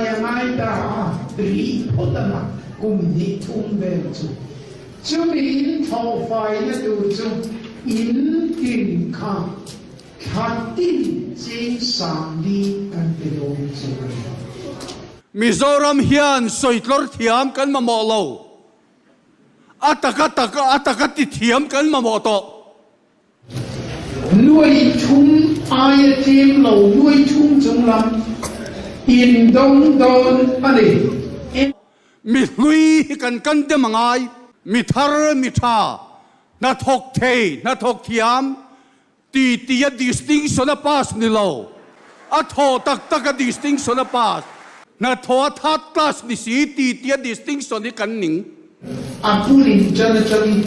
fai a ngai ta a, rih phawt a mak kum hnih thum vel chu. Chumi in thlawh faina tur chu in tin kha thla tin cheng 40 kan pe dawn chu a ni. Mizoram hian sawitlawr thiam kan mamawh lo. A taka taka a taka ti thiam kan mamawh tawh. Nuai thum aia tlem lo nuai thum chung lam in dawng dawn a ni. Mi hlui hi kan kan dem a ngai. Mi thar, mi tha, hnathawk thei, hnathawk thiam, ti tia distinction a pass ni lo, a thaw tak tak a distinction a pass, hnathawh a third class ni si ti tia distinction hi kan ning. A pulin ṭan aṭangin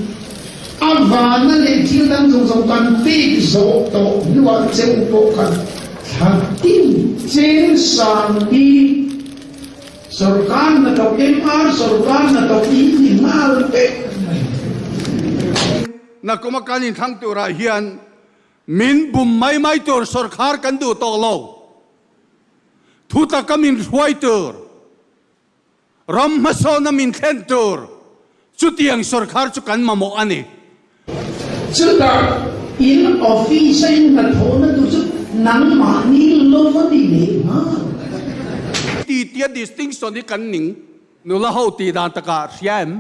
a vana leh thil dang zawng zawng kan pek zawh tawh hnuah cheu pawh khan thla tin cheng 40 sorkar hnathawk MR sorkar hnathawk in ni nghal vek mai. Nakuma kan inthlang turah hian min bum mai mai tur sorkar kan duh tawh lo. Thu taka min hruai tur, ram hmasawna min thlen tur chutiang sorkar chu kan mamawh a ni. Chutah in office a in hnathawhna tur chu nangmahni lo va ni leh nghal. Ti tia distinction hi kan ning. Nula ho tih dan takah hria em?